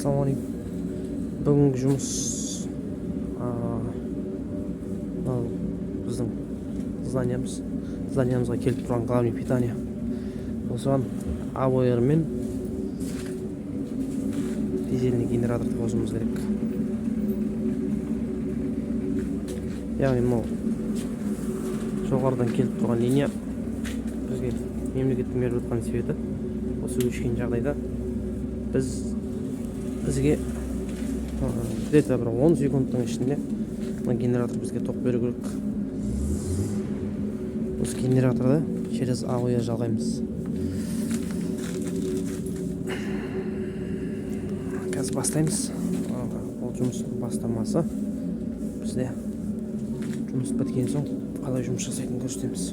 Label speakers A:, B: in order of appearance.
A: Ассалаумағалейкум. Бүгінгі жұмыс мынау біздің зданиямыз, зданиямызға келіп тұрған главный питание. Осыған АВР мен дизельный генераторды қосуымыз керек. Яғни мынау жоғарыдан келіп тұрған линия, бізге мемлекеттің беріп жатқан светі. Осы өшкен жағдайда бізге где-то бір 10 секундтың ішінде мына генератор бізге тоқ беру керек. Осы генераторды через АВР жалғаймыз. Қазір бастаймыз. Ол жұмыстың бастамасы бізде. Жұмыс біткен соң қалай жұмыс жасайтынын көрсетеміз.